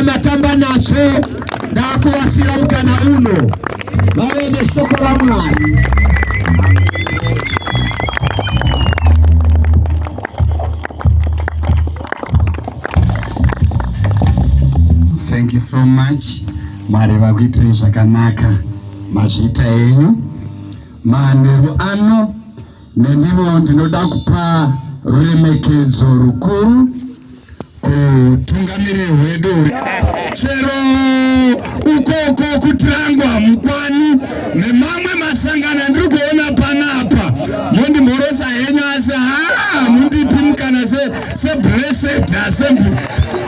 Matamba natso ndakuvasira mukana uno vave neshoko raMwari. Thank you so much. Mwari vakuitirei zvakanaka. Mazviita henyu. Manheru ano neniwo ndinoda kupa ruremekedzo rukuru kutungamiriri hwedu chero ukoko kutirangu hamukwani nemamwe masangano andiri kuona panapa mondimhorosa henyu asi haa mundipi mukana seblessed assembly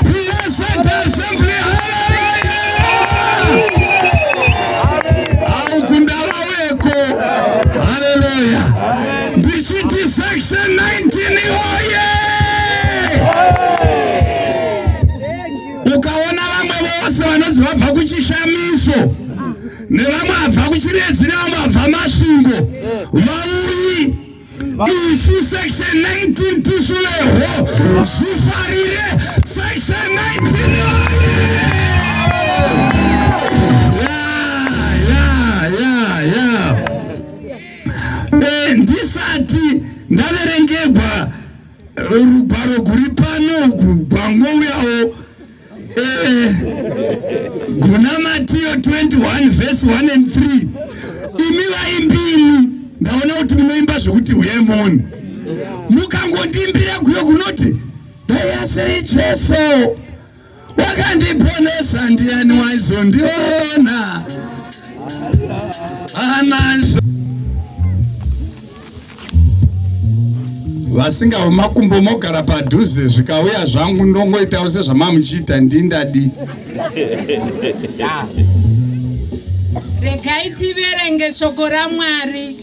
blessed assembly haleluya aukundava weko haleluya ndichiti section 19 oye ukaona vamwe vose vanonzi vabva kuchishamiso nevamwe vabva kuchiredzi nevamwe vabva masvingo vauyi isu section 19 tisu veho zvifarire section 19 oye ya ya ya ya Eh, ndisati ndaverengegwa eh, rugwaro guri pano uku gwangouyawo eh, guna Matiyo 21 vhesi 1 and 3 imi vaimbimi ndaona kuti munoimba zvekuti huyai muone mukangondiimbira guyo kunoti dai asiri Jesu wakandiponesa ndiani waizondiona anazvo vasingawo makumbo mogara padhuze zvikauya zvangu ndongoitawo sezvamamuchiita ndindadi Regai tiverenge shoko raMwari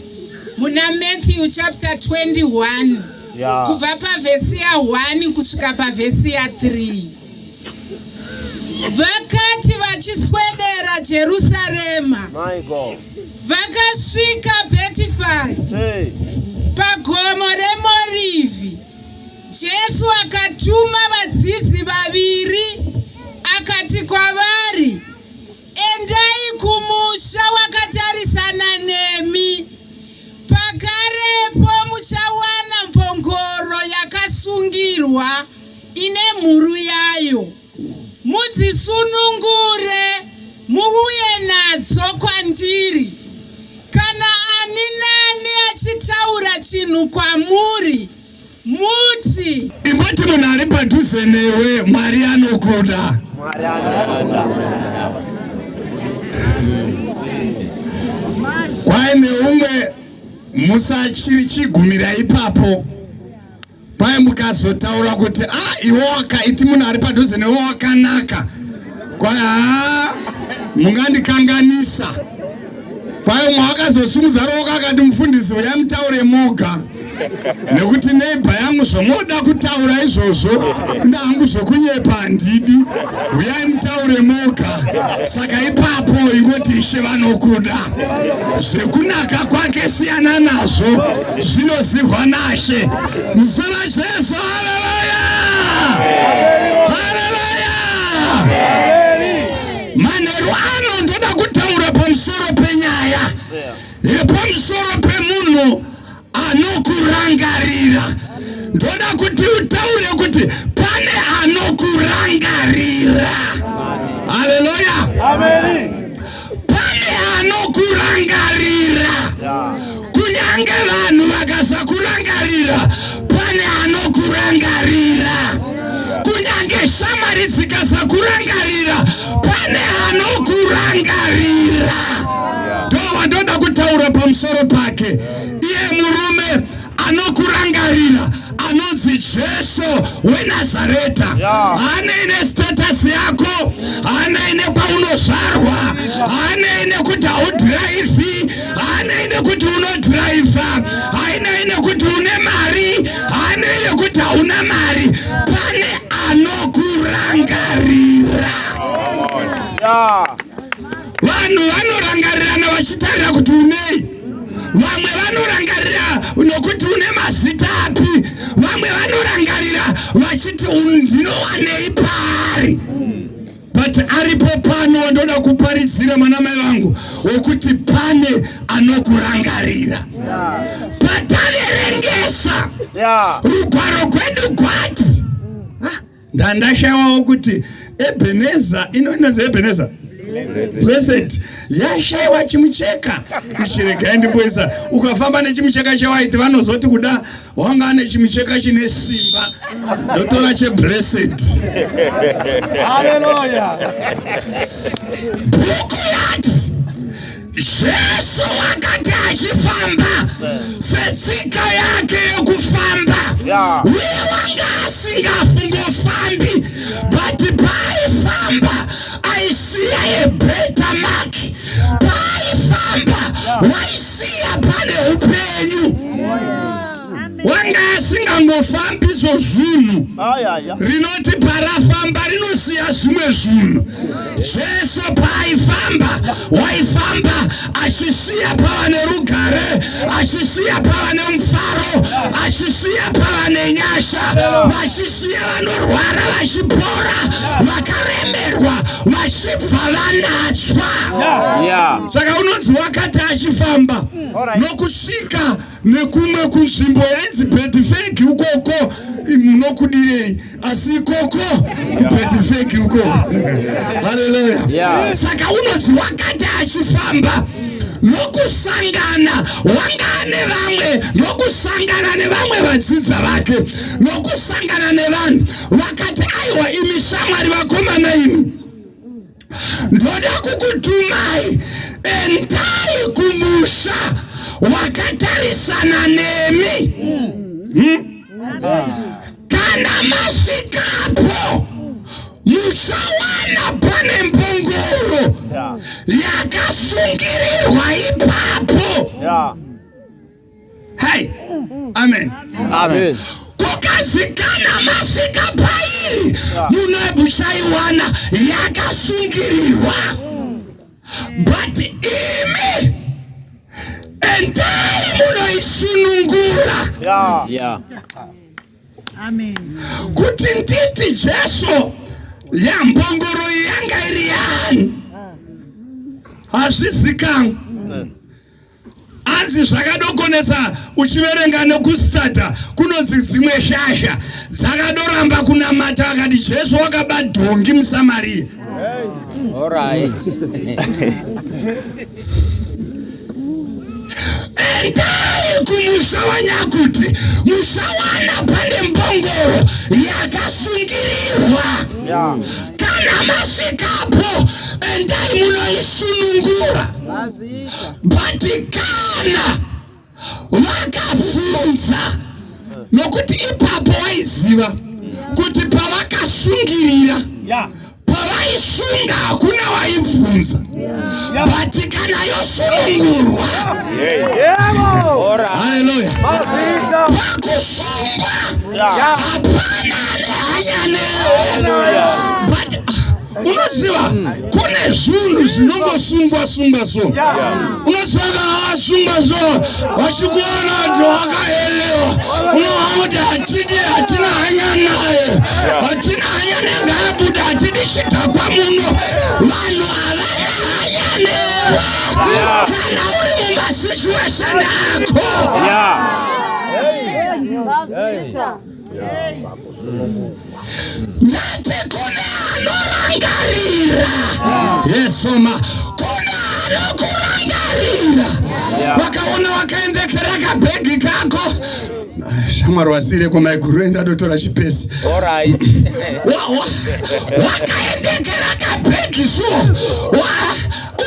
muna Matthew chapter 21 Yeah. kubva pavhesi ya1 kusvika pavhesi ya3. Vakati vachiswedera Jerusarema, My God. vakasvika Bhetifage Hey. pagomo reMorivhi. Jesu akatuma vadzidzi vaviri akati kwavari, Endai kumusha wakatarisana nemi, pakarepo muchawana mbongoro yakasungirwa ine mhuru yayo. Mudzisunungure muuye nadzo kwandiri. Kana ani nani achitaura chinhu kwamuri, muti. Imboti munhu ari padhuze newe, Mwari anokuda. Kwai neumwe musachigumira ipapo. Kwai mukazotaura kuti ah iwe wakaiti munhu ari padhuze newe wakanaka. Kwai haa mungandikanganisa. Kwai umwe akazosumudza ruoko akati mufundisi uyai mutaure moga. Nekuti neighbor yangu zvamoda kutaura izvozvo ndangu zvokunyepa handidi. Uyai mutaure moga. Saka ipapo ingoti Ishe vanokuda. Zvekunaka kwake siyana nazvo zvinozihwa naShe. Muzita raJesu, haleluya! Haleluya! Manheru ano ndoda kutaura pamusoro penyaya yepamusoro pemunhu anokurangarira. Ndoda kuti utaure kuti pane anokurangarira. Haleluya! Pane anokurangarira. Kunyange vanhu vakasakurangarira, pane anokurangarira. Kunyange shamwari dzikasakurangarira, pane anokurangarira. Ndo wandoda kutaura pamusoro pake. Iye murume anokurangarira anonzi Jesu weNazareta. Haanei nestatus yako, haanei nekwaunozvarwa, haanei nekuti haudhiraivhi, haanei nekuti unodhiraivha, hainei nekuti une mari, haanei nekuti hauna mari. Pane anokurangarira. Vanhu vanorangarirana vachitarira kuti unei. Vamwe vanorangarira nokuti une mazita api. Vamwe vanorangarira vachiti ndinowanei paari. But But aripo pano wandoda kuparidzira mwana mai vangu wokuti pane anokurangarira. Pataverengesa rugwaro gwedu gwati ndandashawawo kuti Ebenezer inonzi Ebenezer Blessed yashaiwa chimucheka ichi, regai ndimboisa. Ukafamba nechimucheka chewaiti vanozoti kuda wanga ane chimucheka chine simba, ndotora cheblessed. Hallelujah. Bhuku yati Jesu wakati achifamba setsika yake yokufamba, uye wanga asingafungofambi, but paaifamba aisiya a better mark. Paaifamba waisiya pane upenyu. Wanga asingangofambi sozvinhu rinoti parafamba rinosiya zvimwe zvinhu. Jesu paaifamba waifamba achisiya pava nerugare, achisiya pava nemufaro, achisiya pava nenyasha, vachisiya vanorwara vachipora, vakaremerwa vachibva vanatswa. Saka unonzi wakati achifamba nokusvika nekumwe kunzvimbo yainzi Bhetifegi ukoko, munokudirei asi ikoko kuBhetifegi ukoko. Haleluya. Saka unonzi wakati achifamba nokusangana wanga ane vamwe, nokusangana nevamwe vadzidza vake, nokusangana nevanhu, vakati aiwa, imi shamwari vakomana imi, ndoda kukutumai, endai kumusha wakatarisana nemi. Kana masvikapo muchawana pane mbongoro yakasungirirwa ipapo. Hey, amen. Amen. Kukazi kana masvika pairi munobuchaiwana yakasungirirwa, but imi endai munoisunungura. Kuti nditi Jesu yambongoro yanga iri yani hazvizikanwi, asi zvakadokonesa uchiverenga nekustada kunonzi dzimwe shasha dzakadoramba kunamata, vakati Jesu wakaba dhongi muSamaria. All right. Endai kumusha wanyakuti muchawana pane mbongoro yakasungirirwa. Kana masvikapo endai munoisunungura. But kana vakabvunza, nokuti ipapo waiziva kuti pavakasungirira, pavaisunga hakuna waibvunza, but kana yosunungurwa, haleluya, pakusungwa hapana ane hanya newe. But unoziva kune zvinhu zvinongosungwa sungwa so, unoziva kana wasungwa so vachikuona kuti wakaelewa, unoona kuti hatidi, hatina hanya naye, hatina hanya nengaabuda, hatidi chidhakwa muno. Vanhu havana hanya newe kana uri mumasituation ako. Ndati kune anorangarira yesoma, kune anokurangarira. Wakaona wakaendekera kabhegi kako, shamwari wasire kwamaiguru, enda dotora chipesi. All right. Wakaendekera kabhegi so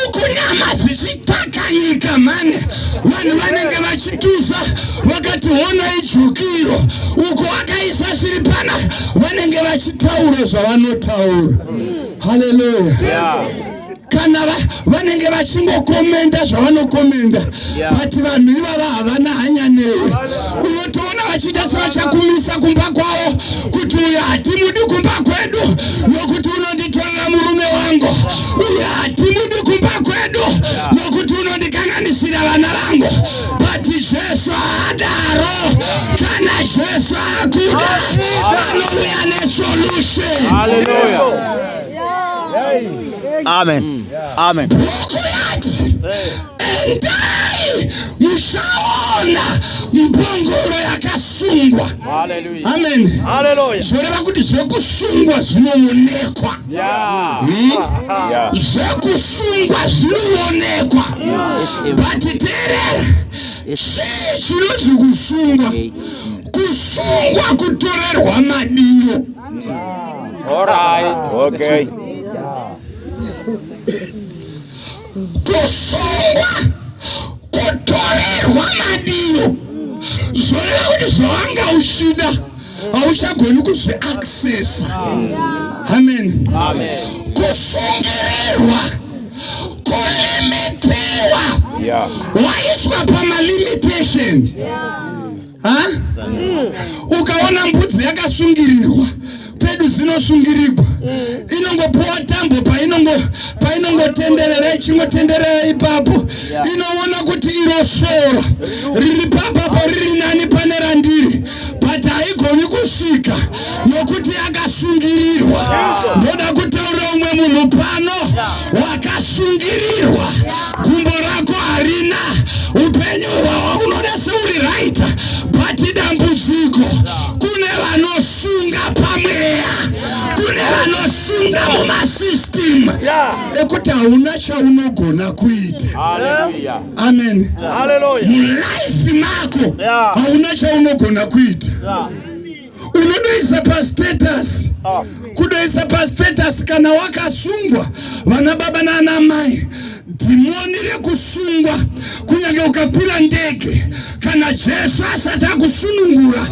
uku nyama dzichitakanyika mani, vanhu vanenge vachitusa vakati hona ijukiro, uku wakaisa zviri pana, vanenge vachitaura zvavanotaura. Haleluya. Kana vanenge vachingokomenda zvavanokomenda, but vanhu ivava havana hanya newe. Unotoona vachiita sevachakumisa kumba kwavo kuti uyo hatimudi kumba kwedu nokuti unonditorera murume wangu, uyo hatimudi kumba kwedu nokuti unondikanganisira vana vangu. But Jesu haadaro. Kana Jesu akuda anouya nesolution. Hallelujah. Amen. Amen. Bhuku yati endai muchaona mbongoro yakasungwa. Hallelujah. Amen. Hallelujah. Zvoreva kuti zvekusungwa zvinoonekwa. Yeah. Zvekusungwa zvinoonekwa. But teerera, chii chinonzi kusungwa? Kusungwa kutorerwa madiro. All right. Okay. Kusungwa kutorerwa madiro zvoreva kuti zvawanga uchida hauchagoni kuzviaccessa. Amen. Amen. Kusungirirwa kulimitiwa, waiswa pamalimitation. Ha? Ukaona mbudzi yakasungirirwa, pedu dzinosungirirwa, inongopuwa tambo painongotenderera, ichingotenderera ipapo, inoona kuti iro sora riri papapo riri nani pane randiri, but haigoni kusvika nokuti yakasungirirwa. Ndoda kutaurira umwe munhu pano wakasungirirwa, gumbo rako harina upenyu hwawa unoda seuri right, but dambudziko kune vanosunga pamweya, kune vanosunga mumasystem ekuti hauna chaunogona kuita. Hallelujah. Amen. Hallelujah. Mulife mako hauna chaunogona kuita. Unodoisa pastatus, kudoisa pastatus kana wakasungwa. Vana baba naana mai, dhimoni rekusungwa, kunyange ukakwira ndege, kana Jesu asati akusunungura,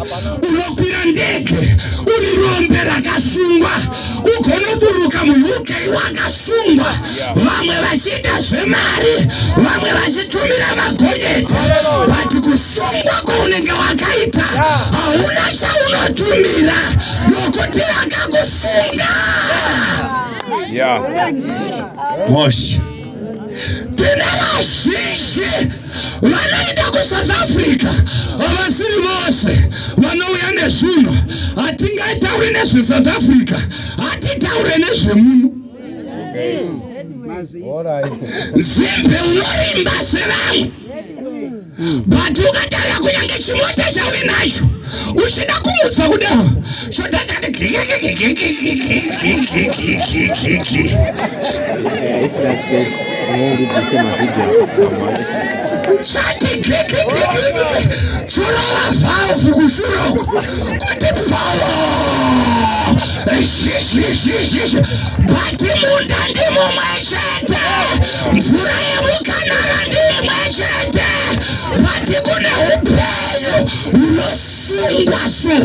unokwira ndege uri rombe rakasungwa, ugonoburuka muUK wakasungwa, vamwe vachiita zvemari, vamwe vachitumira magonyeti, but kusungwa kwaunenge wakaita hauna chaunotumira nokuti vakakusunga. Moshi, tine vazhinji vanoenda kuSouth Africa, havasiri vose vanouya nezvinhu. Hatingaitauri nezveSouth Africa, hatitaure nezvemuno. Nzimbe unorimba sevamwe, but ukatarira kunyange chimota chauinacho uchida kumutsa kudaro, chota chakati gigigigigigigigigigigigi. Ndibvise mavhidhiyo. Chati gigigigigigi, chorova valve kushuroko kuti pfawo zhizhizhizhizhi, but munda ndimumwe chete, mvura yemukanara ndimwe chete, but kune upenyu hunosungwa so.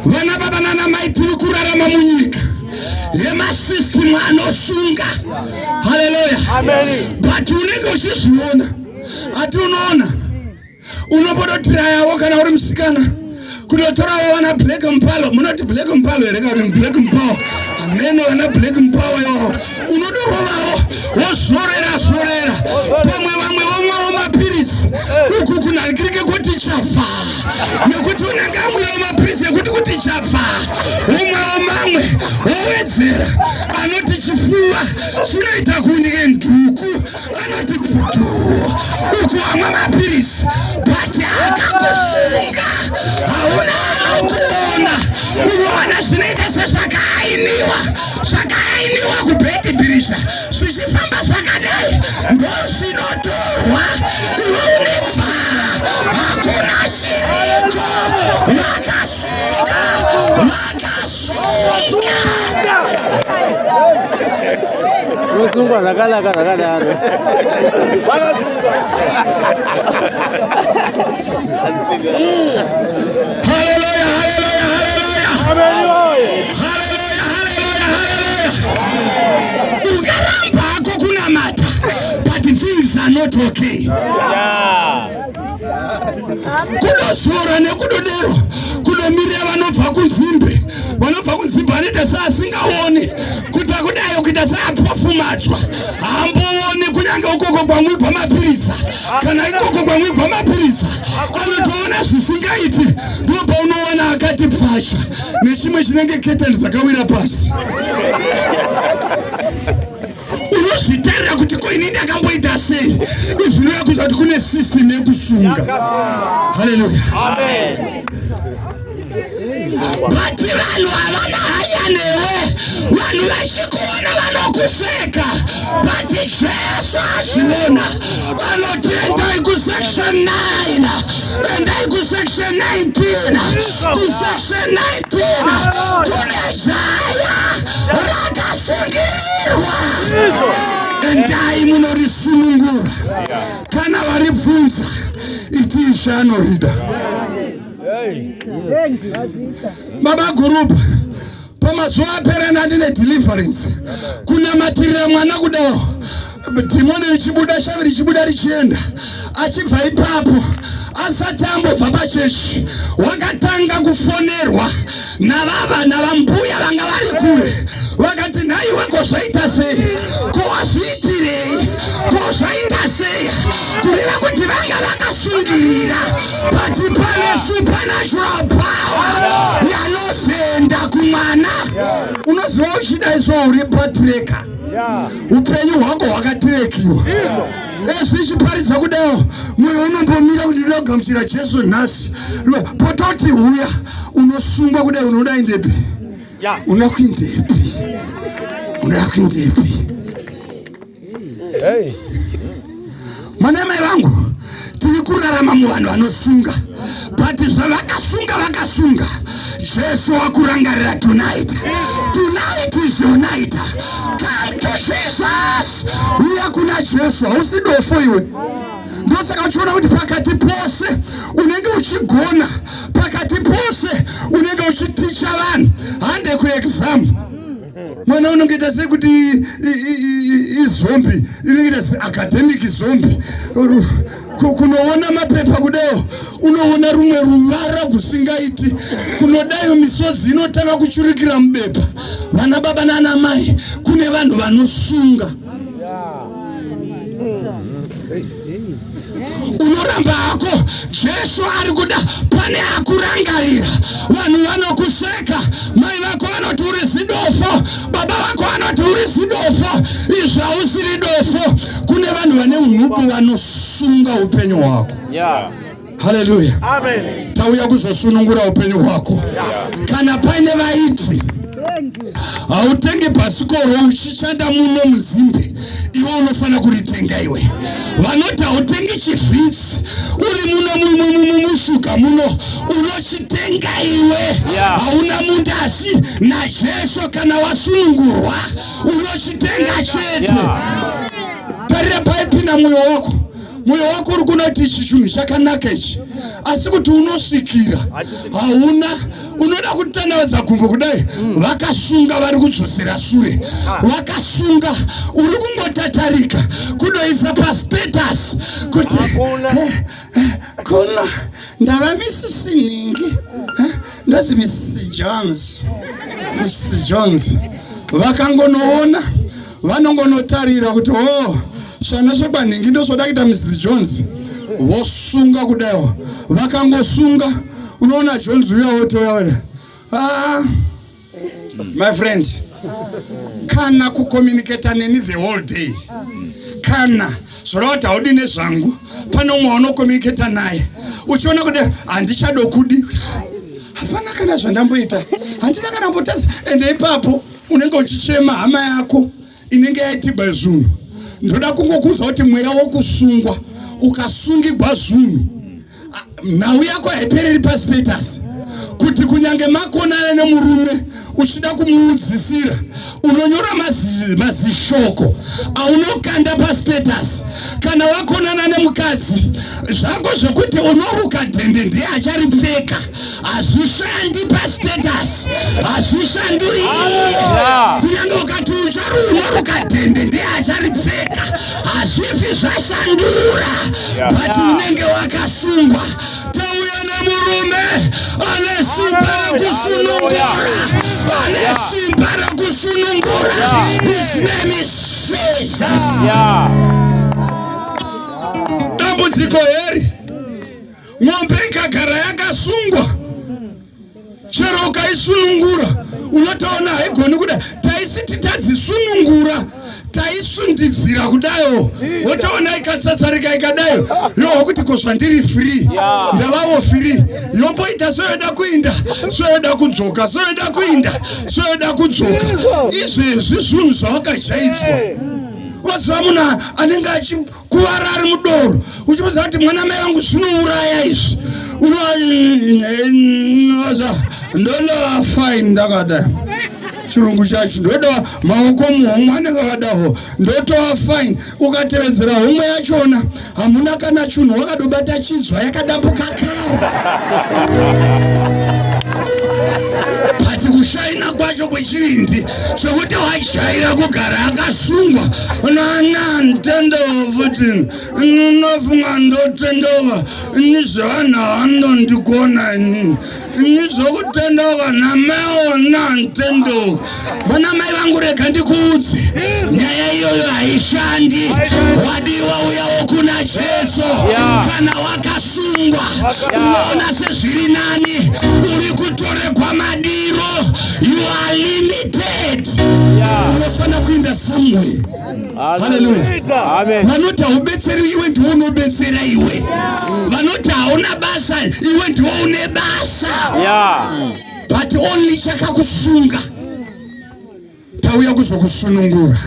Vana baba nana mai, tiri kurarama munyika yemasystem anosunga. Haleluya. But unenge uchizviona, ati unoona unombodotirayavo kana uri musikana kunotorawo vana Black Mpalo. Munoti Black Mpalo here kana kuti Black Mpower? Amene vana Black Mpower iwawo unodorovawo, wozorera zorera pamwe, vamwe vomwawo mapirisi uku kunharikirike kuti chafa, nekuti unenge amwirawo mapirisi ekuti kuti chafa, womwawo mamwe wowedzera anoti chifuva chinoita kunge nduku, anoti bvutu uku amwe mapirisi, but akakusunga, hauna anokuona. Unoona zvinoita sezvakaainiwa, zvakaainiwa kuBeitbridge, zvichifamba zvakadai, ndo zvinotorwa, iwe unebvara, hakuna chiriko. Vakasunga, vakasunga. Unosungwa zvakanaka zvakadaro. Haleluya, haleluya, haleluya, haleluya, haleluya, haleluya! Ungaramba hako kunamata, but things are not okay. Kunozora nekudodero kunomirira vanobva kunzimbe, vanobva kunzimbe vanoita seasingaoni, kuita kudayo, kuita seapofumadzwa, haambooni kunyange. ukoko kwamwigwa mapirisa, kana ikoko kwamwigwa mapirisa anotoona zvisingaiti. Ndipo paunoona akati pfacha nechimwe chinenge ketani dzakawira pasi. Unozvitarira kuti ko ini ndakamboita sei? Izvi zvinoyakuza kuti kune system yekusunga. Haleluya. But vanhu havana hanya newe, vanhu vachikuona vanokuseka, but Jesu azviona vanoti endai kusection 9, endai kusection 19. Kusection 19 kune jaya rakasungirirwa, endai munorisunungura. Kana varibvunza, iti Ishe anorida. Baba Gurupa, pamazuva apera ndandine deliverance, kunamatirira mwana kudaro, dhimoni richibuda, shavi richibuda richienda. Achibva ipapo, asati ambobva pachechi, wakatanga kufonerwa navava navambuya vanga vari kure. Vakati, "Nhaiwe, ko zvaita sei? Ko wazviitirei? Ko zvaita sei?" Kureva kuti vanga vakasungirira, but pane supernatural power yanozoenda kumwana. Unoziva, uchidaiswa uri patrack, upenyu hwako hwakatrackiwa. Ezvi ichiparidza kudayo, mwoyo unombomira kuti ndinoda kugamuchira Jesu nhasi. Pototi huya, unosungwa kudai. Unoda indepi? Unoda kuindepi? Unoda kuindepi? Mwana mai vangu, tiri kurarama muvanhu vanosunga, but zvavakasunga vakasunga. Jesu wakurangarira tonight. Tonight is your night. Come to Jesus. Uya kuna Jesu. Hausi dofo iwe. Ndosaka uchiona kuti pakati pose unenge uchigona, pakati pose unenge uchiticha vanhu. Hande kuexam, mwana unongoita sekuti izombie, inongoita seacademic zombie. Kunoona mapepa kudayo, unoona rumwe ruvara gusingaiti. Kunodayo, misodzi inotanga kuchurikira mubepa. Vana baba nana mai, kune vanhu vanosunga. Unoramba hako, Jesu ari kuda. Pane akurangarira. Vanhu vanokuseka, mai vako vanoti uri zidofo, baba vako vanoti uri zidofo. Izvi hausiri dofo. Kune vanhu vane unhubu vanosunga upenyu hwako. Haleluya. Tauya kuzosunungura upenyu hwako. Kana paine vaiti hautengi bhasikoro uchichanda muno muzimbe, iwe unofanira kuritenga iwe. Vanoti hautengi chivhitsi uri muno mushuga muno, unochitenga iwe. Hauna munda, asi naJesu kana wasunungurwa unochitenga chete. Tarira paipinda mwoyo wako. Mwoyo wako uri kunoti ichi chinhu chakanaka ichi, asi kuti unosvikira hauna. Unoda kutandavadza gumbo kudai, vakasunga, vari kudzosera sure. Vakasunga, uri kungotatarika kudoisa pastatus kuti Hakuna. Kuno ndava Mrs Ningi. Ndozi Mrs Jones. Mrs Jones vakangonoona, vanongonotarira kuti o zvana zvekwanhingi ndozvoda kuita Mrs Jones. Vosunga kudaiwo. Vakangosunga, unoona Jones uya wotouya. Ah, my friend, kana kucommunicata neni the whole day, kana zvoreva kuti haudi nezvangu. Pane umwe waunocommunicata naye, uchiona kuti handichadokudi, hapana kana zvandamboita, handina kana mbotadza. Ende ipapo unenge uchichema hama yako inenge yaitigwa zvinhu. Ndoda kungokuudza kuti mweya wokusungwa, ukasungigwa zvinhu, nhau yako haipereri pastatus. Kuti kunyange makonana nemurume, uchida kumuudzisira, unonyora mazishoko aunokanda pastatus. Kana wakonana nemukadzi, zvako zvekuti unoruka dhende ndiye acharipfeka, hazvishandi pastatus, hazvishanduri. Kunyange ukati ucharu unoruka dhende ndiye acharipfeka, hazvifi zvashandura, but unenge wakasungwa. Tauya nemurume ane simba rekusunungura, ane simba rekusunungura. His name is Jesus. Dambudziko heri, mombe ikagara yakasungwa, chero ukaisunungura unotoona haigoni kuda. Taisiti tadzisunungura, taisundidzira kudayo, wotoona ikatsatsarika ikadayo, yohwa kuti ko zvandiri free, ndavavo free, yomboita soyoda kuinda, soyoda kudzoka, soyoda kuinda, soyoda kudzoka. Izvezvi zvinhu zvawakajaidzwa. Waziva munhu anenge achikuvara ari mudoro, uchimuudza kuti mwana mai vangu zvinouraya izvi, unoza ndonova fine ndakadai, chirungu chacho ndoda maoko muhomwe anenge akadaho, ndotova fine. Ukatevedzera homwe yachona, hamuna kana chunhu, wakadobata chinzwa yakadambuka kare. But kushaina kwacho kwechivindi zvekuti wajaira kugara akasungwa nana ntendova futi unofunga ndotendova ini zvevanhu havandondikona inini ini zvokutendova namaiona ntendova. Vana mai vangu, rega ndikuudze, nyaya iyoyo haishandi. Wadiwa, uyawo kuna Jesu. Kana wakasungwa, unoona sezviri nani, uri kutorekwa madiro, you are limited. Unofanira kuenda somewhere. Haleluya. Amen. Vanoti haubetseri, iwe ndiwo unobetsera. Iwe vanoti hauna basa, iwe ndiwo une basa. But only chakakusunga, tauya kuzokusunungura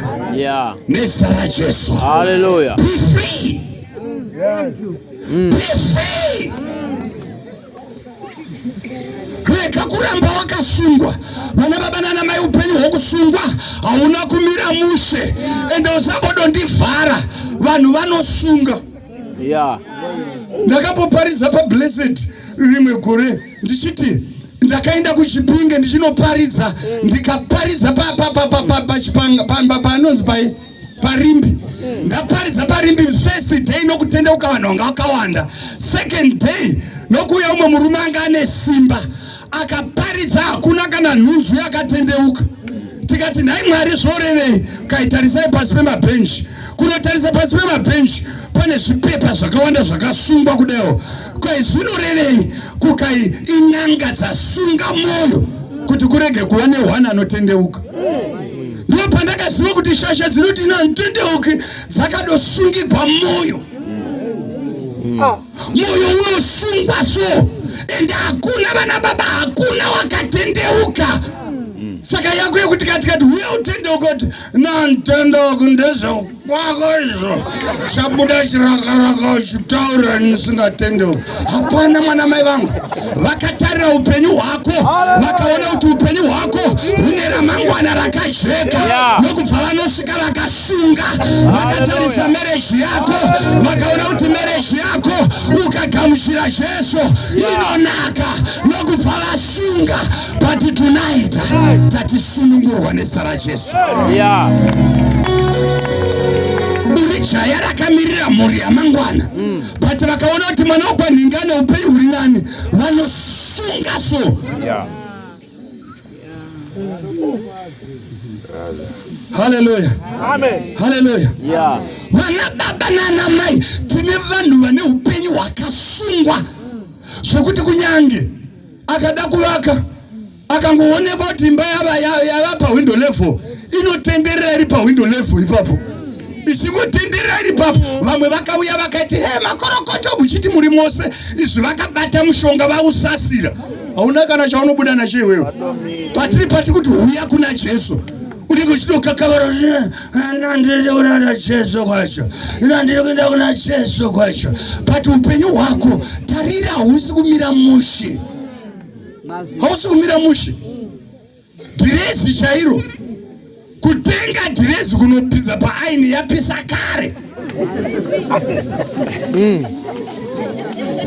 nezita raJesu. Hallelujah. Be free, be free. Rega kuramba wakasungwa. Vana baba nana mai, upenyu hwokusungwa hauna kumira mushe. Ende usambodondivhara, vanhu vanosunga. Ndakamboparidza paBlessed rimwe gore ndichiti ndakaenda kuChipinge ndichinoparidza, ndikaparidza panonzi pai paRimbi. Ndaparidza paRimbi first day, nokutendeuka vanhu vanga vakawanda. Second day nokuuya umwe murume anga ane simba, akaparidza, hakuna kana nhunzwi yakatendeuka. Tikati, "Nhai Mwari, zvorevei?" Kaitarisai pasi pemabhenji. Kunotarisa pasi pemabhenji, pane zvipepa zvakawanda zvakasungwa kudaio. Kwai, zvinorevei? Kukai, in'anga dzasunga mwoyo kuti kurege kuva nehwana anotendeuka. Ndipo pandakaziva kuti shasha dzinoti nantendeuki dzakadosungigwa mwoyo. Mwoyo unosungwa so, ende hakuna, vana baba, hakuna wakatendeuka. Saka yako yekuti katikati uya utendeuka, kuti nantendeuki, ndezvekwako izvo. Chabuda chirakaraka uchitaura nisingatendeuki, hapana. Mwana mai vangu, vakatarira upenyu hwako, vakaona kuti upenyu hwako hune ramangwana rakajeka, nokubva vanosvika vakasunga. Vakatarisa marriage yako, vakaona kuti marriage yako ukagamuchira Jesu inonaka, nokubva vasunga. But tonight tatisunungurwa nezita raJesu. Uri jaya rakamirira mhuri yamangwana, but vakaona kuti mwana wekwanhinga ane upenyu huri nani, vanosunga so. Haleluya, haleluya. Vana baba nana mai, tine vanhu vane upenyu hwakasungwa zvokuti kunyange akada kuvaka, akangoonekwa kuti imba yava pawindow level, inotenderera iri pawindow level ipapo, ichingotenderera iri papo. Vamwe vakauya vakati, "He, makorokoto," muchiti muri mose izvi vakabata mushonga vausasira. Hauna kana chaunobuda nacho iwewe. Patiri pati kuti huya kuna Jesu, unenge uchitokakavara, "Ndiri kuna Jesu kwacho, ndiri kuenda kuna Jesu kwacho," but upenyu hwako, tarira, hausi kumira mushe, hausi kumira mushe. Dhirezi chairo, kutenga dhirezi kunopinza paaini yapisa kare.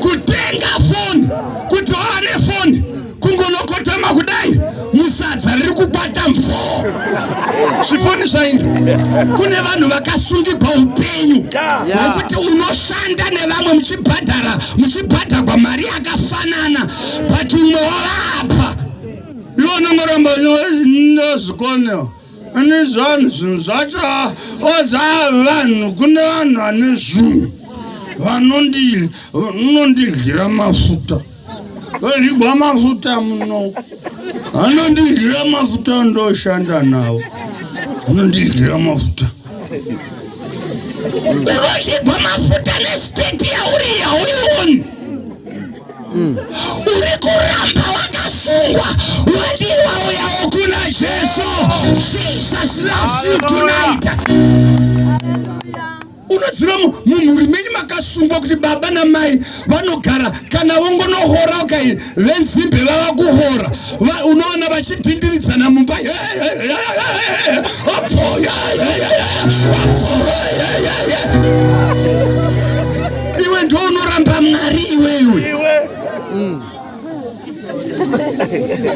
Kutenga foni, kuti wava nefoni, kungonokotama kudai, musadza riri kubata mvoo, zvifoni zvainda. Kune vanhu vakasungigwa upenyu hwekuti unoshanda nevamwe, muchibhadhara, muchibhadhagwa mari yakafanana, but umwe wavapa, iwe unongoramba ndozvikona ane zvanhu, zvinhu zvacho oza vanhu. Kune vanhu vane zvinhu. Vanondidyira mafuta. Vadyigwa mafuta muno. Vanondidyira mafuta ndoshanda nawo. Vanondidyira mafuta. Unodyigwa mafuta nestate yauri yauioni. Uri kuramba wakasungwa. Wadiwa uyawo kuna Jesu. Jesus loves you tonight. Unoziva mumhuri menyu makasungwa kuti baba namai vanogara kana vongonohora ukai venzimbe vava kuhora unoona vachidhindiridzana mumba. Iwe ndo unoramba Mwari iwewe.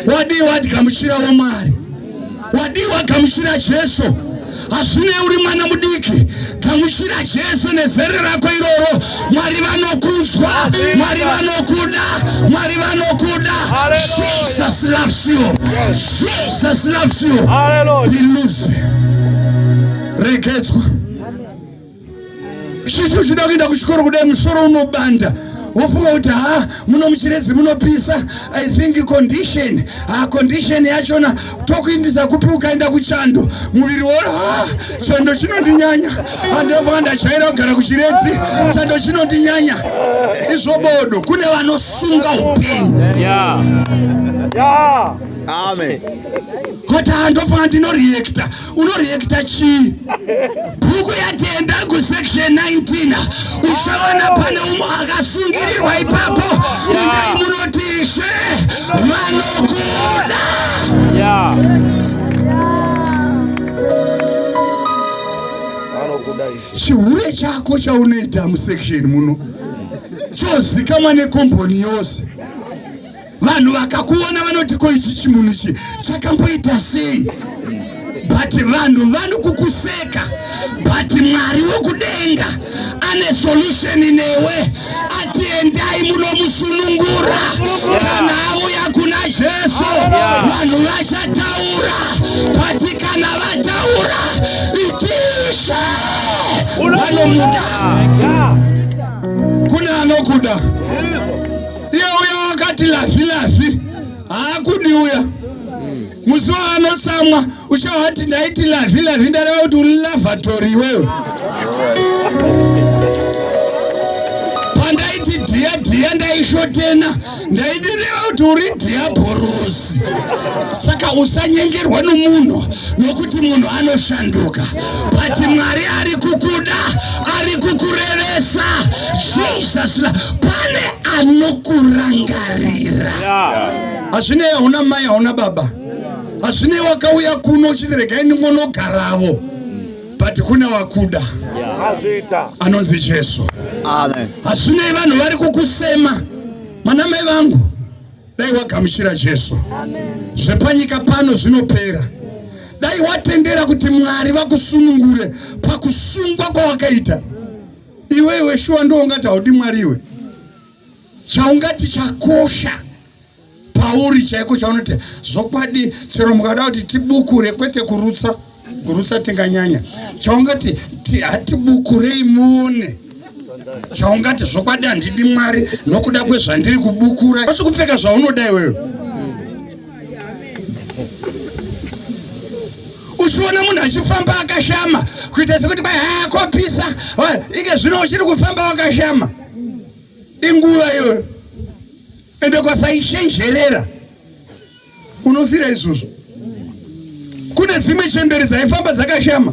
Wadii wadigamuchirawo Mwari, wadii wagamuchira Jesu. Hazvinei uri mwana mudiki, gamuchira Jesu nezere rako iroro. Mwari vanokunzwa, Mwari vanokuda, Mwari vanokuda. Jesus loves you. Jesus loves you. Be loosed. Regedzwa. Chiti uchida kuenda kuchikoro kudai musoro unobanda wofunga kuti ha muno muchiredzi munopisa, I think condition, ha condition yachona tokuindisa kupi? Ukaenda kuchando muviri wo ha chando chinondinyanya, handofunga ndachaira kugara kuchiredzi, chando chinondinyanya. Izvo bodo, kune vanosunga upenyu. Amen. Kuti handofunga ndinoreacta. Unoreacta chii? Bhuku yatenda kusection 19 uchaona pane umwe akasungirirwa ipapo. Indai munoti Ishe vanokuda. Chihure chako chaunoita musection muno chozikamwa nekomboni yose. Vanhu vakakuona vanoti ko ichi chimunhu ichi chakamboita sei? But vanhu vanokukuseka, but Mwari wokudenga ane solution newe. Ati endai munomusunungura. Kana auya kuna Jesu vanhu vachataura, but kana vataura itishe vanomuda. Kune anokuda. Iye uya wakati lafi lafi haakudi uya. Musi waanotsamwa uchawati ndaiti lafi lafi ndareva kuti uri lavatory iwewe. Pandaiti dhiya dhiya ndaishotena ndaidireva kuti uri dhiabhorosi. Saka usanyengerwa nomunhu nokuti munhu anoshanduka, but Mwari ari kukuda, ari kukurevesa. Jesus, pane anokurangarira. Hazvinei hauna mai hauna baba, hazvinei wakauya kuno uchiti regai ndingonogaravo, but kune wakuda anonzi Jesu. Amen. Hazvinei vanhu vari kukusema, mana mai vangu, dai wagamuchira Jesu. Zvepanyika pano zvinopera. Dai watendera kuti Mwari vakusunungure pakusungwa kwawakaita iwewe. Shuwa ndo ungati haudi Mwari iwe. Chaungati chakosha pauri chaiko chaunoti zvokwadi, chero mukada kuti tibukure, kwete kurutsa, kurutsa tinganyanya, chaungati hatibukurei muone, chaungati zvokwadi handidi Mwari nokuda kwezvandiri kubukura. Asi kupfeka zvaunoda iwewe, uchiona munhu achifamba akashama kuita sekuti bai haakopisa, ike zvino uchiri kufamba wakashama, inguva iyoyo. Ende kwasaichenjerera unofira izvozvo. Kune dzimwe chembere dzaifamba dzakashama,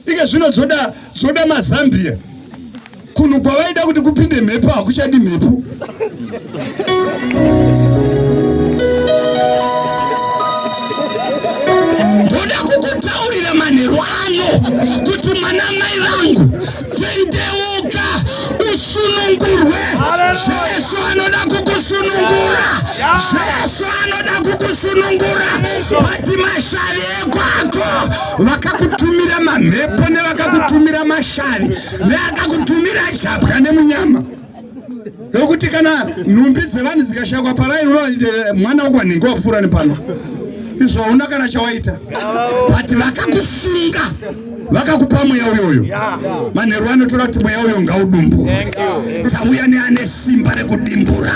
ike zvino dzoda mazambia. Kunhu kwavaida kuti kupinde mhepo hakuchadi mhepo. Ndoda kukutaurira manheru ano kuti mwana mai vangu, tendeuka usunungurwe. Jesu anoda kukusunungura. Jesu anoda kukusunungura. Pati mashavi ekwako vakakutumira mamhepo nevakakutumira mashavi neakakutumira jabwa nemunyama, yokuti kana nhumbi dzevanhu dzikashakwa paraini unoite mwana wekwanhingi wapfuura nepano, izvo hauna kana chawaita, but vakakusunga. Vakakupa mweya uyoyo. Manheru anotora kuti mweya uyo ngaudumbure. Tauya neane simba rekudimbura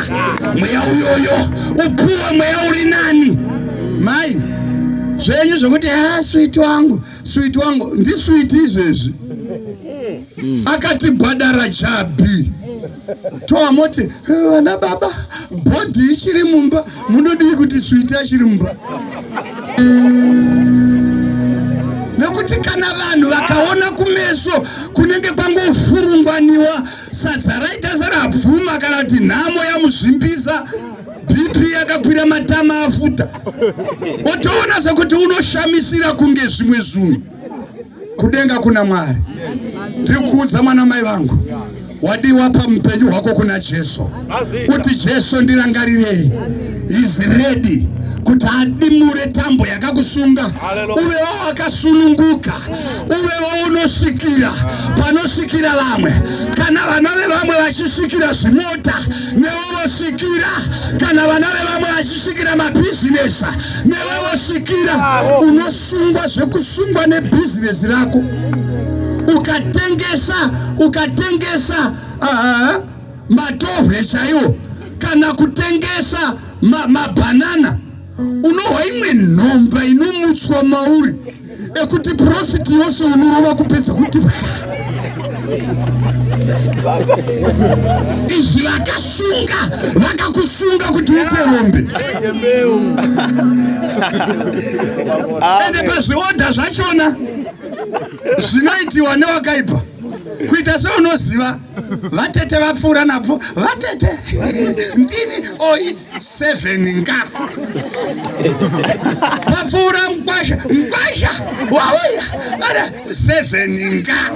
mweya uyoyo, upuwe mweya uri nani. Mai, zvenyu zvokuti ha switi wangu, switi wangu, ndiswiti izvezvi. Akati gwadara jabi. Toamoti vana baba, bhodhi ichiri mumba, munodii kuti switi achiri mumba? Nekuti kana vanhu vakaona kumeso kunenge kwangofurungwaniwa sadza raita serabvuma kana kuti nhamo yamuzvimbisa, BP yakakwira, matama afuta, otoona sekuti unoshamisira kunge zvimwe zvinhu. Kudenga kuna Mwari. Ndiri kuudza mwana mai vangu, wadiwa pamupenyu hwako kuna Jesu, kuti Jesu ndirangarirei. Is ready kuti adimure tambo yakakusunga, uvewo wakasununguka, uvewo unosvikira panosvikira vamwe. Kana vana vevamwe vachisvikira zvimota, newe vosvikira. Kana vana vevamwe vachisvikira mabhizinesi, newe vosvikira. Unosungwa zvekusungwa nebhizinesi rako. Ukatengesa ukatengesa matohwe chaiwo, kana kutengesa mabhanana, unohwa imwe nhomba inomutswa mauri ekuti profiti yose unorova kupedza kuti izvi vakasunga, vakakusunga kuti uite rombe. Ende pazviodha zvachona zvinoitiwa newakaipa kuita seunoziva vatete vapfuura napo, vatete ndini oi 7 nga papfuura mkwasha, mkwasha wauya ara 7 nga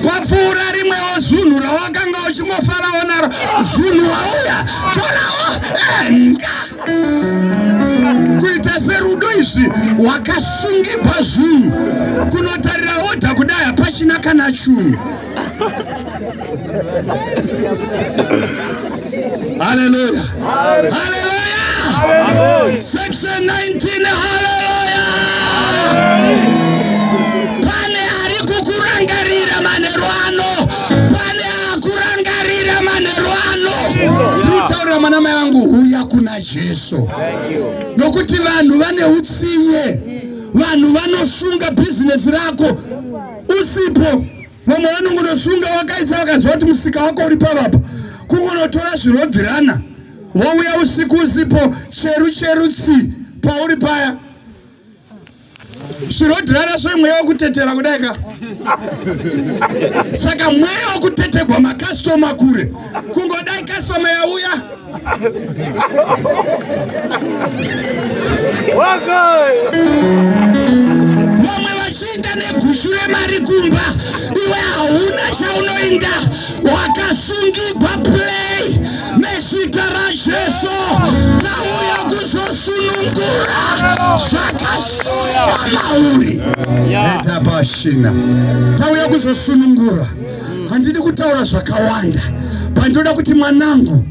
papfuura rimwewo zunhu rawakanga uchingofarawo naro, zunhu wauya torawo nga kuita serudo. Izvi wakasungigwa zvinhu, kunotarira odha kudai hapachina kana chunhu. Haleluya, haleluya. Section 19. Haleluya. Pane ari kukurangarira manheru ano, pane akurangarira manheru ano. Ndiri mwana mai vangu, huya kuna Jesu, nokuti vanhu vane utsinye. Vanhu vanosunga bhizinesi rako usipo. Vamwe vanongonosunga wakaisa, vakaziva kuti musika wako uri pavapa, kungonotora zvirodhirana, wouya usiku usipo, cheru cheru tsi pauri paya, zvirodhirana zvemweya wekutetera kudai ka. Saka mweya wekutetegwa makastoma kure, kungodai kastoma yauya. Vamwe vachienda neguchu remari kumba, iwe hauna chaunoinda, wakasungigwa play. Nezita raJesu tauya kuzosunungura zvakasungwa mauri. Etapashina, tauya kuzosunungura. Handidi kutaura zvakawanda, pandoda kuti mwanangu,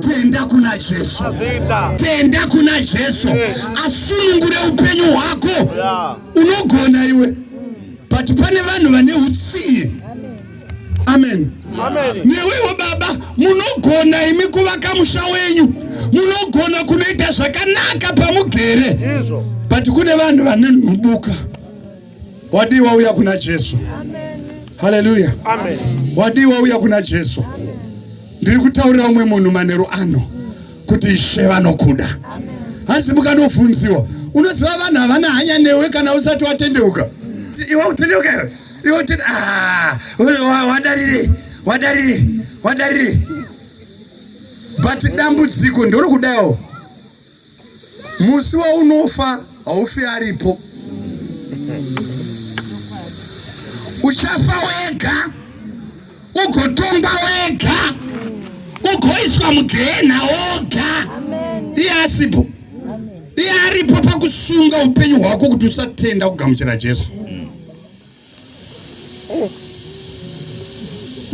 tenda kuna Jesu, tenda kuna Jesu asunungure upenyu hwako. Unogona iwe, but pane vanhu vane utsinye. Amen. Newewo baba, munogona imi kuvaka musha wenyu, munogona kunoita zvakanaka pamugere, but kune vanhu vane nhubuka. Wadii wauya kuna Jesu? Haleluya. Wadii wauya kuna Jesu? Ndiri kutaurira umwe munhu manheru ano kuti Ishe vanokuda. Hanzi mukanobvunziwa, unoziva vanhu havana hanya newe kana usati watendeuka. Iwe utendeuka, iwe iwe utende, ah, wadarire, wadarire, wadarire. But dambudziko ndorokudaiwo, musi waunofa haufi aripo, uchafa wega, ugotongwa wega, ugoiswa mugehena woga, iye asipo. Iye aripo pakusunga upenyu hwako kuti usatenda kugamuchira Jesu.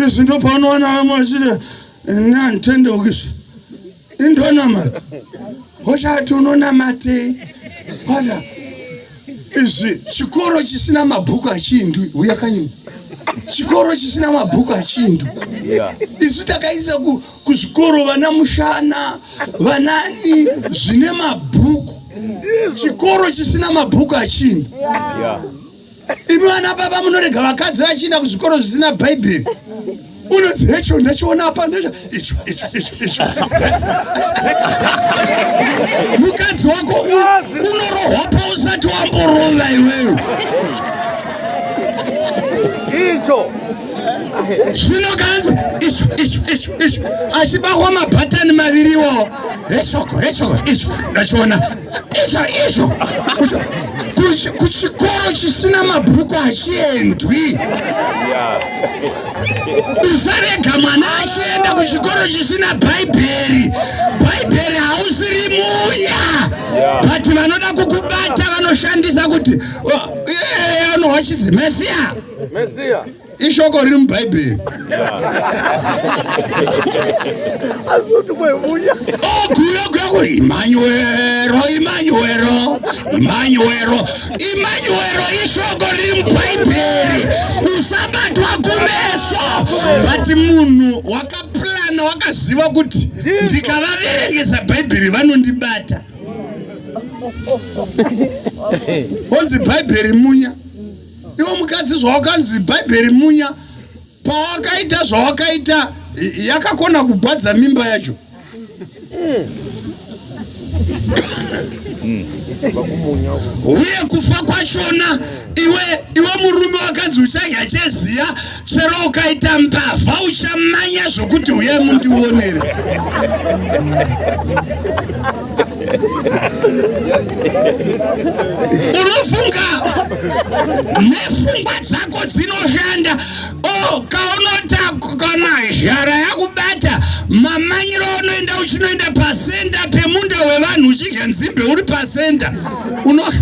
Izvi ndo paunoona vamwe vachiti nanditendeukizve, indonamata. Hochati unonamatei? Ata Izvi chikoro chisina mabhuku hachiindwi. Huya kanyuma. Chikoro chisina mabhuku hachiindwi. Isu takaisa kuzvikoro vana mushana vanani zvine mabhuku. Chikoro chisina mabhuku hachiindwi. Imi vana baba munorega vakadzi vachienda kuzvikoro zvisina bhaibheri. Unozi hecho ndachiona apa ndacho icho icho icho icho. Mukadzi wako unorohwa pausati wamborova iwewe. Icho. Zvino kanzi icho icho icho icho achibahwa mabhatani maviri iwawo hechoko hechoko icho ndachiona icho icho kuchikoro chisina mabhuku hachiendwi. Usarega mwana achienda kuchikoro chisina bhaibheri. Bhaibheri hausiri munya, but vanoda kukubata vanoshandisa kuti oh, anohwa chidzi Mesiya. Mesiya. Ishoko riri mubhaibheri. Oguyo Imanuero, Imanuero, Imanuero, Imanuero ishoko riri mubhaibheri. Usabatwa kumeso, but munhu wakaplana wakaziva kuti ndikavaverengesa bhaibheri vanondibata. Onzi bhaibheri munya. Iwe mukadzi zvawakanzi bhaibheri munya pawakaita zvawakaita yakakona kugwadza mimba yacho. Uye kufa kwachona iwe iwe murume wakanzi uchadya cheziya chero ukaita mbavha uchamanya zvokuti huyai mundionere. Unofunga nefungwa dzako dzinoshanda. O kaunota kana zhara yakubata mamanyiro unoenda uchinoenda pasenda pemunda wevanhu uchidya nzimbe uri pasenda uno ah!